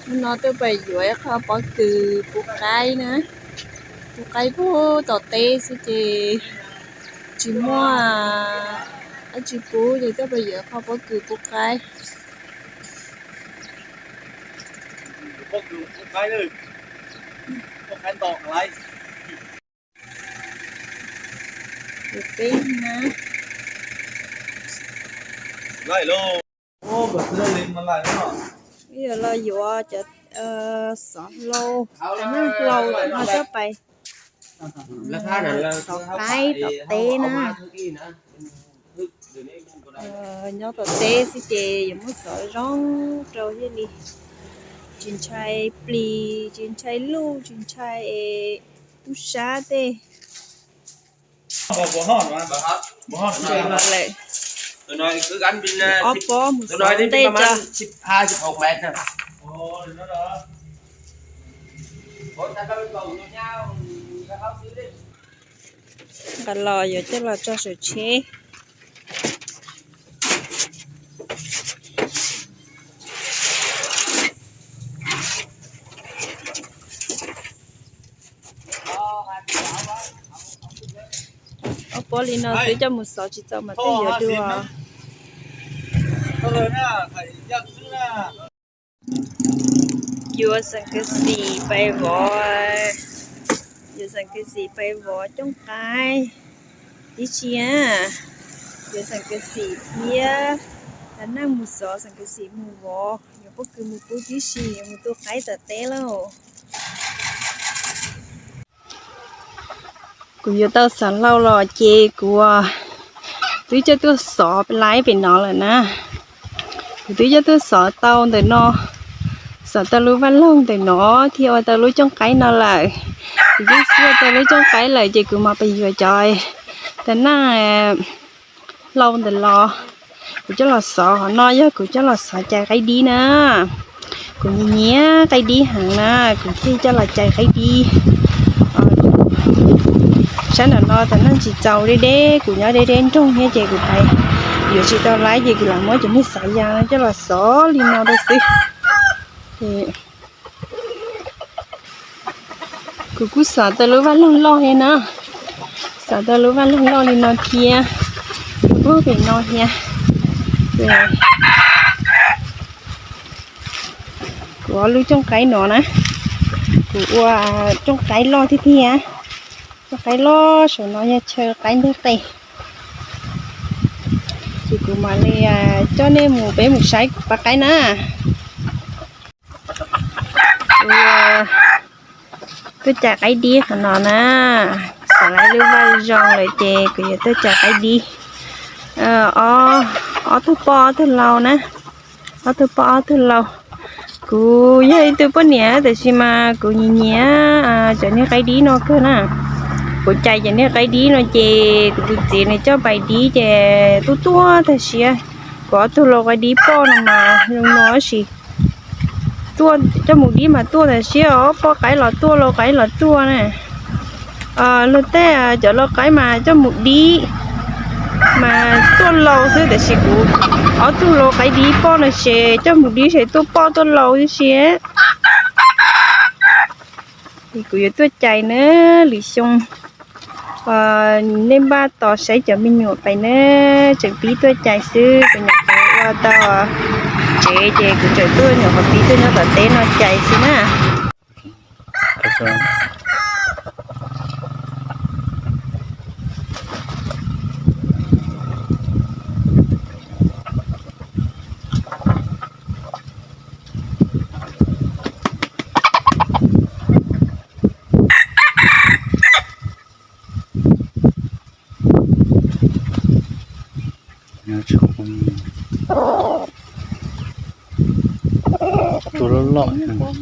Hnub no tuaj pais yuav ib qho pob kws pub qaib na. Pub qaib pub tom teb xwb ces tsis muaj dab tsi pub ces tuaj pais yuav qho pob kws pub qaib. Peb na. Yuav los yuav cov xov hlau, cov nag hlau lawm no coj pais xov qaib tom teb na. Nyob tom teb xwb ces yuav muab xov zoo rau thiaj li tsis ntshai plis, tsis ntshai luj, tsis ntshai tub sab tej. Ob pob mus xov tej tso. Nqa los yuav coj los tso saum tsheb. Ob pob li no xwb coj mus xov tsis txaus mas twb yuav dua. Yuav xeem kav xim pais vov, yuav xeem kav xim pais vov cooj qaib tib si. Yuav xeem kav xim thiab, naj mus xov xeem kav xim mus vov, yuav pob kws mus pub tib si, yuav mus tu qaib tom teb lauj. Kuv yuav tau xov hlau los ces kuv twb coj tuaj xov laib pem no lawm na. Kuv twb coj tuaj xov tau ntawm no, xov tau lub vaj loog ntawm no thiab ua tau lub cooj qaib no lawm. Kuv twb xov tau lub cooj qaib lawm ces kuv mam pais yuav cov tag naj hlau ntawm los. Kuv coj los xov qhov no yog kuv coj los xov cais qaib dib na. Kuv nyiam nyiam qaib dib heev na, kuv thiaj coj los cais qaib dib. Sab nram no tag naj tsis txaus deb deb, kuv nyob deb deb nroog thiab ces kuv pais yuav tsis tau laib ces kuv lam muab cov niag xov ya coj los xov li no rau xwb. Kuv kuj xov tau lub vaj loog loj thiab na, xov tau lub vaj loog loj li no thiab, lub pem no thiab. Kuv ob lub cooj qaib no na, kuv ua cooj qaib loj tiag tiag, cooj qaib loj saum no yog chaw qaib nteg qe. Ces kuv mam li coj nej mus, peb mus saib kuv pab qaib na. Kuv tuaj cais qaib dib qhov no na, xav laib lub vaj zoo lawm ces kuv yuav tuaj cais qaib dib. Ob tug poj ob tug lau na, ob tug poj ob tug lau. Kuv yog ib tug poj niam tab sis mas kuv nyiam nyiam cov niag qaib dib no kawg na. Kuv cais cov niag qaib dib no ces kuv tus txiv nws coj pais dib ces tuaj tuaj tag siab. Kuv ob tug lau qaib dib poj no mas zoo no tab sis tuaj coj mus dib mas tuaj tag siab os, poj qaib los tuaj lau qaib los tuaj na. Luag tej cov lau qaib mas coj mus dib mas tuaj lau xwb, tab sis kuv ob tug lau qaib dib poj no ces coj mus dib ces tuaj poj tuaj lau tib si. Es kuv yuav tuaj cais na, lwm xyoo nej npaj tos saib cov me nyuam pais na, tseem pib tuaj cais xwb, kuv nyuam qhuav ua tau tsev ces kuv tseem tuaj nyuam qhuav pib tuaj nyob tom teb no cais xwb na. Tua loj loj.